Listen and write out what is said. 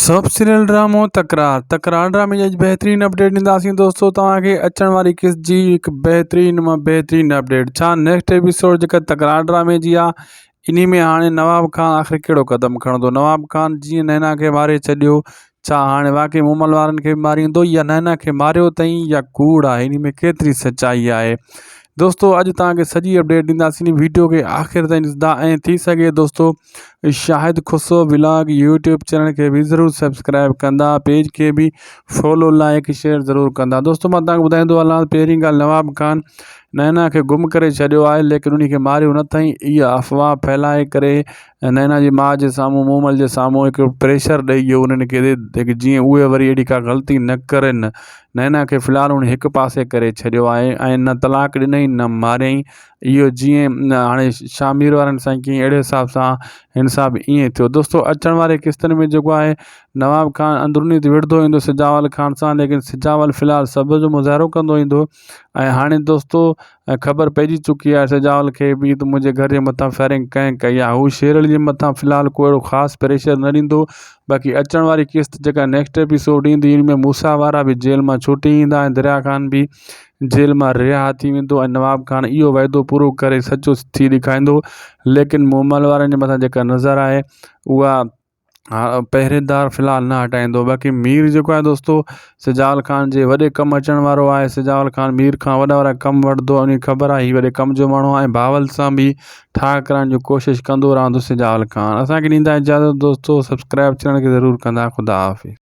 Sub serial ڊرامو تڪرار تڪرار ڊرامي جي اڄ بهترين اپڊيٽ ڏينداسين دوستو توهان کي اچڻ واري قسط جي هڪ بهترين مان بهترين اپڊيٽ ڇا نيڪسٽ ايپيسوڊ جيڪا تڪرار ڊرامي جي آ انهي ۾ هاڻي نواب خان آخر ڪهڙو قدم کڻندو نواب خان جيئن نينا کي ماري ڇڏيو ڇا هاڻي واقعي مومل وارن کي به ماريندو يا نينا کي ماريو اٿئي يا ڪوڙ آهي انهي ۾ ڪيتري سچائي آهي دوستو اڄ توهان کي سڄي اپڊيٽ ڏينداسين ويڊيو کي آخر تائين ڏسندا ۽ ٿي سگهي دوستو Shahid Khusro vlog YouTube channel کي به ضرور سبسڪرائب ڪندا پيج کي به فالو لائڪ شيئر ضرور ڪندا دوستو مان توهان کي ٻڌائيندو هلان پهرين ڳالهه نواب خان نينا کي گم ڪري ڇڏيو آهي ليڪن ان کي ماريو نه اٿئي اها افواهه ڦهلائي ڪري نينا جي ماء جي سامهون مومل جي سامهون هڪ پريشر ڏئي ويو انهن کي جيئن اهي وري اهڙي ڪا غلطي نه ڪرن نينا کي في الحال هن هڪ پاسي ڪري ڇڏيو آهي ۽ نه طلاق ڏنائين نه ماريائين اهو جيئن هاڻي شامير وارن سان ڪيئن اهڙي حساب سان هن سان به ائين ٿيو دوستو اچڻ واري قسطن ۾ جيڪو آهي نواب خان اندروني تي وڙهندو ايندو سجاول خان سان ليڪن سجاول في الحال صبر جو مظاهرو ڪندو ايندو ۽ هاڻي دوستو خبر پئجي چڪي آهي سجاول کي به ته منهنجي گهر جي مٿان فائرنگ ڪنهن ڪئي آهي هو شير علي جي مٿان في الحال ڪو اهڙو خاص پريشر نه ڏيندو باقي اچڻ واري قسط جيڪا نيڪسٽ ايپيسوڊ ايندي ان ۾ موسيٰ وارا به جيل مان ڇٽي ايندا ۽ دريا خان به جيل مان رها ٿي ويندو ۽ نواب خان اهو وعدو پورو ڪري سچو ٿي ڏيکاريندو ليڪن مومل وارن جي مٿان جيڪا نظر آهي اها پهريدار في الحال نه هٽائيندو باقي مير جيڪو آهي دوستو سجاول خان جي وڏي ڪم اچڻ وارو آهي سجاول خان مير کان وڏا وڏا ڪم وٺندو ان کي خبر آهي هي وڏي ڪم جو ماڻهو آهي ۽ بهاول سان به ٺاهه ڪرائڻ جي ڪوشش ڪندو رهندو سجاول خان اسان کي ڏيندا اجازت دوستو سبسڪرائب چينل کي ضرور ڪندا خدا حافظ.